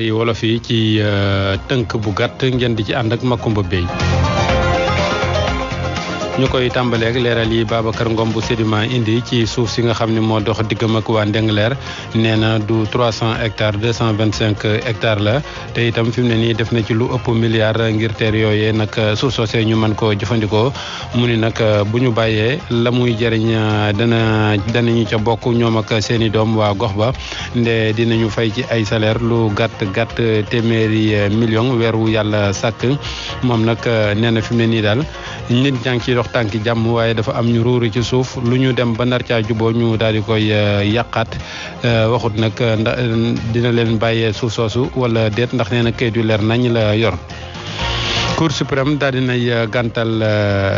wolof yi ci tënk bu gàtt ngeen di ci ànd ak Makumba Bey ñu koy tàmbaleeg leeral yi Babacar Ngom bu Sedima indi ci suuf si nga xam ne moo dox diggam ak waa Ndengler nee na du 300 hectares 225 hectares la te itam fi mu ne nii def na ci lu ëpp milliard ngir teer yooyee nag suuf soosee ñu mën koo jëfandikoo mu ni nag bu ñu bàyyee la muy jëriñ danañu ca bokk ñoom ak seen i doom waa gox ba nde dinañu fay ci ay salaire lu gàtt téeméeri million weer wu yàlla sàkk moom nag nee na fi mu ne nii daal nit ñaa ngi ciy dox tànki jàmm waaye dafa am ñu ruuri ci suuf lu ñu dem ba nar caa juboo ñu daal di koy yàqaat waxut nag dina leen bàyyee suuf soosu wala déet ndax nee na kayit yu leer nañ la yor. Cour suprême daal dinay gàntal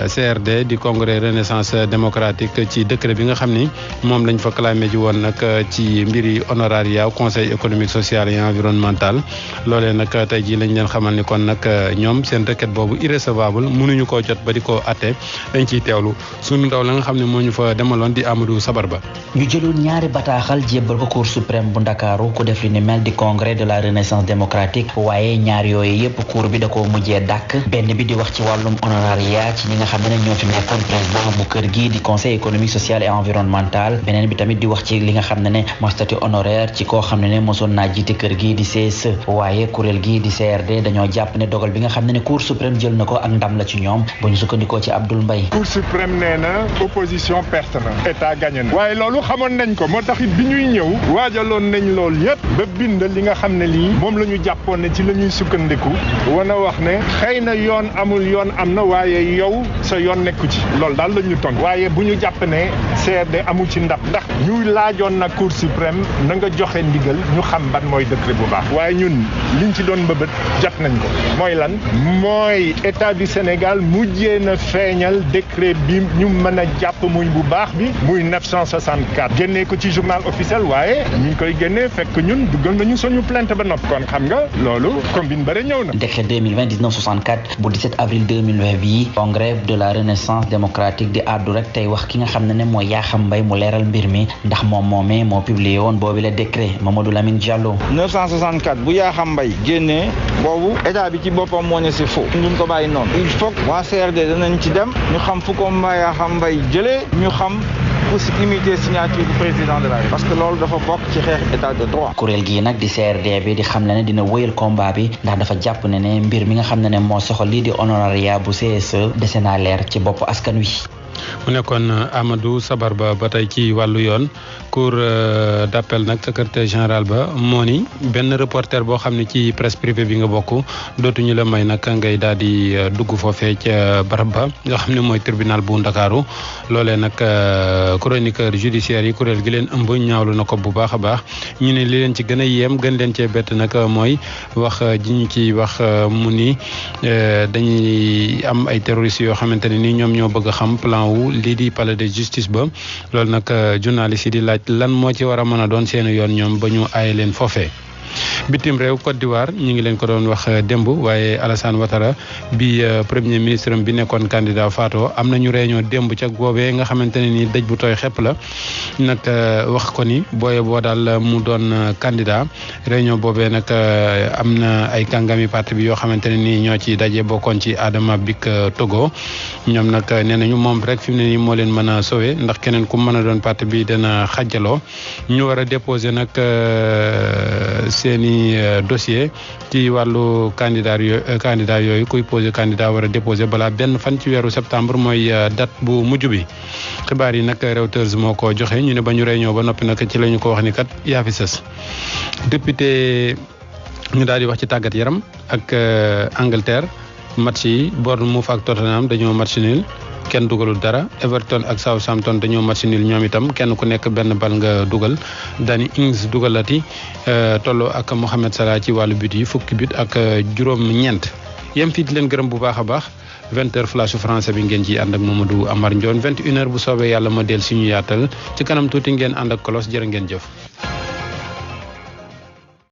CRD di congrès renaissance démocratique ci décret bi nga xam ni moom lañ fa clamé ji woon nag ci mbiri honoraria conseil économique social et environnemental loolee nag tey jii lañ leen xamal ni kon nag ñoom seen requête boobu irrecevable mënuñu koo jot ba di ko atte dañ ciy teewlu sunu ndaw la nga xam ne moo ñu fa demaloon di Amadou Sabar Ba. ñu jëloon ñaari bataaxal jébbal ko Cour suprême bu Ndakaaru ku def li ni mel di congrès de la renaissance démocratique waaye ñaar yooyu yëpp cour bi da koo mujjee dàkk benn bi di wax ci wàllum honoraria ci ñi nga xam ne ñoo fi nekkoon président bu kër gi di conseil économique social et environnemental beneen bi tamit di wax ci li nga xam ne mooy statut honoraire ci koo xam ne mosoon naa jiite kër gi di CSE waaye kuréel gi di CRD dañoo jàpp ne dogal bi nga xam ne Cour suprême jël na ko ak ndam la ci ñoom bu ñu sukkandikoo ci Abdoul Mbaye. Cour suprême nee na opposition perte na état gagné na waaye loolu xamoon nañ ko moo tax it bi ñuy ñëw waajaloon nañ loolu yëpp ba bind li nga xam ne lii moom la ñu jàppoon ne ci la ñuy sukkandiku wana wax ne xëy na yoon amul yoon am na waaye yow sa yoon nekku ci loolu daal la ñu ton waaye bu ñu jàpp ne CRD amu ci ndab ndax ñu laajoon na Cour suprême na nga joxe ndigal ñu xam ban mooy décret bu baax waaye ñun liñ ci doon mbëbët jot nañ ko mooy lan mooy état du Sénégal mujjee na feeñal décret bi ñu mën a jàpp muy bu baax bi muy 964 génnee ko ci journal officiel waaye ñu ngi koy génnee fekk ñun duggal nañu suñu plainte ba nopp kon xam nga loolu combine bare ñëw na. décret 2020-1964 bu 17 avril 2020 bii congrès de la renaissance démocratique di àddu rek tey wax ki nga xam ne mooy Yakham Mbaye mu leeral mbir mi ndax moom moomee moo publié woon boobu la décret Mamadou Lamine Diallo. 964 bu Yakham Mbaye génnee boobu état bi ci boppam moo ne c'est faux duñ ko bàyyi noonu il faut waa CRD danañ ci dem ñu xam fu ko Yakham Mbaye jëlee ñu xam pour imiter signature du président de la République parce que loolu dafa bokk ci xeex état de droit. kuréel gii nag di CRD bi di xam ne dina wéyal combat bi ndax dafa jàpp ne mbir mi nga xam ne moo soxal lii di honoraria bu CSE dese naa leer ci bopp askan wi. mu nekkoon Amadou Sabar Ba tey ci wàllu yoon cour d'appel nag secrétaire général ba moo ni benn reporter boo xam ne ci presse privée bi nga bokk dootuñu la may nag ngay daal di dugg foofee ca barab ba nga xam ne mooy tribunal bu Ndakaaru loolee nag chroniqueur judiciaire yi kuréel gi leen ëmb ñaawlu na ko bu baax a baax ñu ne li leen ci gën a yéem gën leen cee bett nag mooy wax ji ñu ci wax mu ni dañuy am ay terroristes yoo xamante ne ni ñoom ñoo bëgg a xam plan wu lii di palais de justice ba loolu nag journaliste yi di laaj lan moo ci war a mën a doon seen yoon ñoom ba ñu aaye leen foofee. bitim réew Côte d'Ivoire ñu ngi leen ko doon wax démb waaye Alassane Ouattara bi premier ministre bi nekkoon candidat faatoo am nañu réunion démb ca boobee nga xamante ne ni dëj bu tooy xepp la nag wax ko ni booye boo daal mu doon candidat réunion boobee nag am na ay kàngami parti bi yoo xamante ne ni ñoo ci daje bokkoon ci Adama Bik Togo ñoom nag nee nañu moom rek fi mu ne nii moo leen mën a sauver ndax keneen ku mën a doon parti bi dana xàjjaloo ñu war a déposer nag seeni dossier ci wàllu candidat yooyu kuy posé candidat war a déposé balaa benn fan ci weeru septembre mooy date bu mujj bi xibaar yi nag Reuters moo ko joxe ñu ne ba ñu réunion ba noppi nag ci la ñu ko wax ni kat yaa fi sës député ñu daal di wax ci tàggat yaram ak Angleterre match yi Bournemouth ak Tottenham dañoo match nul kenn dugalul dara Everton ak Southampton dañoo match nul ñoom itam kenn ku nekk benn bal nga dugal Danny Ings dugalati tolloo ak Mohamed Salah ci wàllu but yi fukki but ak juróom-ñeent yem fii di leen gërëm bu baax a baax 20h flash français bi ngeen ciy ànd ak Mamadou Amar Ndione 21h bu soobee yàlla ma del suñu yaatal ci kanam tuuti ngeen ànd ak Kolos jërë ngeen jëf.